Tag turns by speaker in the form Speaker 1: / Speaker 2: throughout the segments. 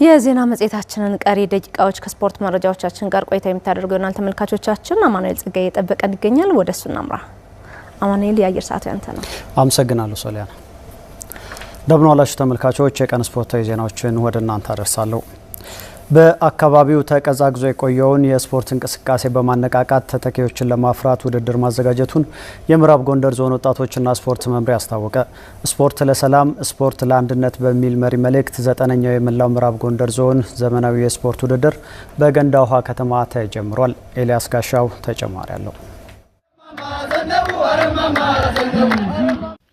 Speaker 1: የዜና መጽሔታችንን ቀሪ ደቂቃዎች ከስፖርት መረጃዎቻችን ጋር ቆይታ የምታደርገው ይሆናል። ተመልካቾቻችን፣ አማኑኤል ጸጋዬ እየጠበቀን ይገኛል። ወደ እሱ እናምራ። አማኑኤል፣ የአየር ሰዓቱ ያንተ ነው።
Speaker 2: አመሰግናለሁ ሶሊያና። እንደምን ዋላችሁ ተመልካቾች። የቀን ስፖርታዊ ዜናዎችን ወደ እናንተ አደርሳለሁ። በአካባቢው ተቀዛቅዞ የቆየውን የስፖርት እንቅስቃሴ በማነቃቃት ተተኪዎችን ለማፍራት ውድድር ማዘጋጀቱን የምዕራብ ጎንደር ዞን ወጣቶችና ስፖርት መምሪያ አስታወቀ። ስፖርት ለሰላም፣ ስፖርት ለአንድነት በሚል መሪ መልእክት 9ኛው የመላው ምዕራብ ጎንደር ዞን ዘመናዊ የስፖርት ውድድር በገንዳ ውሃ ከተማ ተጀምሯል። ኤልያስ ጋሻው ተጨማሪ አለው።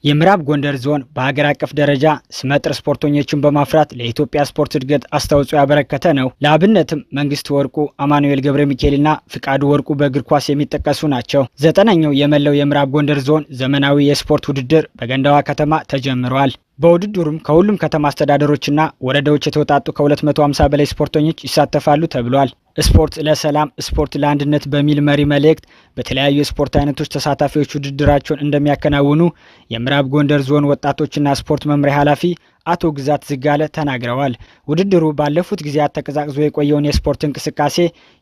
Speaker 3: የምዕራብ ጎንደር ዞን በሀገር አቀፍ ደረጃ ስመጥር ስፖርተኞችን በማፍራት ለኢትዮጵያ ስፖርት እድገት አስተዋጽኦ ያበረከተ ነው። ለአብነትም መንግስቱ ወርቁ፣ አማኑኤል ገብረ ሚካኤልና ፍቃዱ ወርቁ በእግር ኳስ የሚጠቀሱ ናቸው። 9ኛው የመላው የምዕራብ ጎንደር ዞን ዘመናዊ የስፖርት ውድድር በገንዳዋ ከተማ ተጀምሯል። በውድድሩም ከሁሉም ከተማ አስተዳደሮችና ወረዳዎች የተውጣጡ ከ250 በላይ ስፖርተኞች ይሳተፋሉ ተብሏል። ስፖርት ለሰላም፣ ስፖርት ለአንድነት በሚል መሪ መልእክት በተለያዩ የስፖርት አይነቶች ተሳታፊዎች ውድድራቸውን እንደሚያከናውኑ የምዕራብ ጎንደር ዞን ወጣቶችና ስፖርት መምሪያ ኃላፊ አቶ ግዛት ዝጋለ ተናግረዋል። ውድድሩ ባለፉት ጊዜያት ተቀዛቅዞ የቆየውን የስፖርት እንቅስቃሴ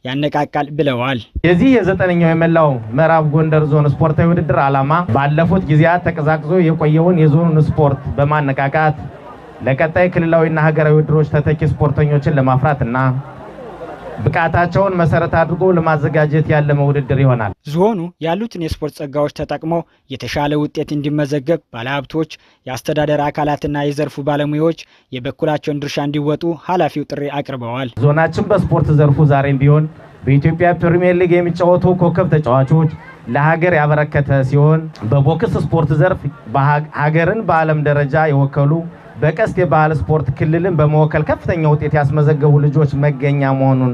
Speaker 3: ያነቃቃል ብለዋል።
Speaker 4: የዚህ የ9ኛው የመላው ምዕራብ ጎንደር ዞን ስፖርታዊ ውድድር ዓላማ ባለፉት ጊዜያት ተቀዛቅዞ የቆየውን የዞኑን ስፖርት በማነቃቃት ለቀጣይ ክልላዊና ሀገራዊ ውድድሮች ተተኪ ስፖርተኞችን ለማፍራትና ብቃታቸውን መሰረት አድርጎ ለማዘጋጀት ያለመ ውድድር ይሆናል።
Speaker 3: ዞኑ ያሉትን የስፖርት ጸጋዎች ተጠቅሞ የተሻለ ውጤት እንዲመዘገብ ባለሀብቶች፣ የአስተዳደር አካላትና የዘርፉ ባለሙያዎች የበኩላቸውን ድርሻ እንዲወጡ ኃላፊው ጥሪ አቅርበዋል።
Speaker 4: ዞናችን በስፖርት ዘርፉ ዛሬም ቢሆን በኢትዮጵያ ፕሪሚየር ሊግ የሚጫወቱ ኮከብ ተጫዋቾች ለሀገር ያበረከተ ሲሆን፣ በቦክስ ስፖርት ዘርፍ ሀገርን በዓለም ደረጃ የወከሉ፣ በቀስት የባህል ስፖርት ክልልን በመወከል ከፍተኛ ውጤት ያስመዘገቡ ልጆች መገኛ መሆኑን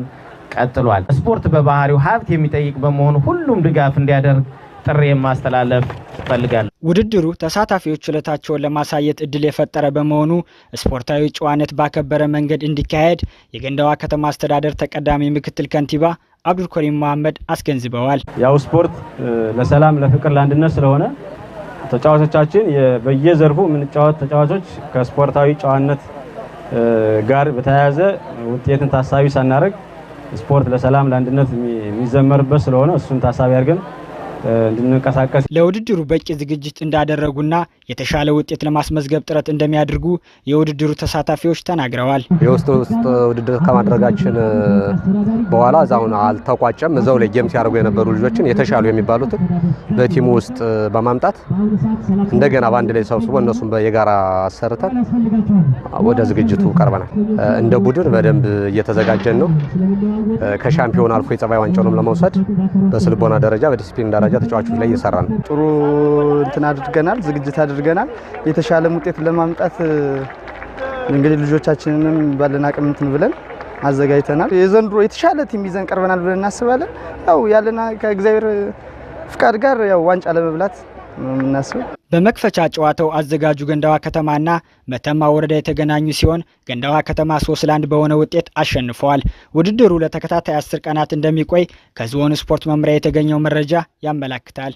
Speaker 4: ቀጥሏል። ስፖርት በባህሪው ሀብት የሚጠይቅ በመሆኑ ሁሉም ድጋፍ እንዲያደርግ ጥሪ ማስተላለፍ እፈልጋለሁ።
Speaker 3: ውድድሩ ተሳታፊዎች ችሎታቸውን ለማሳየት እድል የፈጠረ በመሆኑ ስፖርታዊ ጨዋነት ባከበረ መንገድ እንዲካሄድ የገንዳዋ ከተማ አስተዳደር ተቀዳሚ ምክትል ከንቲባ አብዱልከሪም መሐመድ አስገንዝበዋል።
Speaker 5: ያው ስፖርት ለሰላም፣ ለፍቅር፣ ለአንድነት ስለሆነ ተጫዋቾቻችን በየዘርፉ የምንጫወት ተጫዋቾች ከስፖርታዊ ጨዋነት ጋር በተያያዘ ውጤትን ታሳቢ ሳናደርግ ስፖርት ለሰላም፣ ለአንድነት የሚዘመርበት ስለሆነ እሱን ታሳቢ አድርገን እንድንንቀሳቀስ።
Speaker 3: ለውድድሩ በቂ ዝግጅት እንዳደረጉና የተሻለ ውጤት ለማስመዝገብ ጥረት እንደሚያደርጉ የውድድሩ ተሳታፊዎች ተናግረዋል።
Speaker 6: የውስጥ ውስጥ ውድድር ከማድረጋችን በኋላ እዛውን አልተቋጨም። እዛው ላይ game ሲያደርጉ የነበሩ ልጆችን የተሻሉ የሚባሉትን በ team ኡ ውስጥ በማምጣት እንደገና በአንድ ላይ ሰብስቦ እነሱን የጋራ አሰርተን ወደ ዝግጅቱ ቀርበናል። እንደ ቡድን በደንብ እየተዘጋጀን ነው። ከሻምፒዮን አልፎ የጸባይ ዋንጫውንም ለመውሰድ በስልቦና ደረጃ፣ በዲሲፕሊን ደረጃ ተጫዋቾች ላይ እየሰራ ነው።
Speaker 7: ጥሩ እንትን አድርገናል፣ ዝግጅት አድርገናል። የተሻለም ውጤት ለማምጣት እንግዲህ ልጆቻችንንም ባለን አቅም እንትን ብለን አዘጋጅተናል። የዘንድሮ የተሻለ team ይዘን ቀርበናል ብለን እናስባለን። ያው ያለና ከእግዚአብሔር ፍቃድ ጋር ያው ዋንጫ ለመብላት ነው የምናስበው።
Speaker 3: በመክፈቻ ጨዋታው አዘጋጁ ገንዳዋ ከተማና መተማ ወረዳ የተገናኙ ሲሆን ገንዳዋ ከተማ 3-1 በሆነ ውጤት አሸንፈዋል። ውድድሩ ለተከታታይ 10 ቀናት እንደሚቆይ ከዞኑ ስፖርት መምሪያ የተገኘው መረጃ ያመላክታል።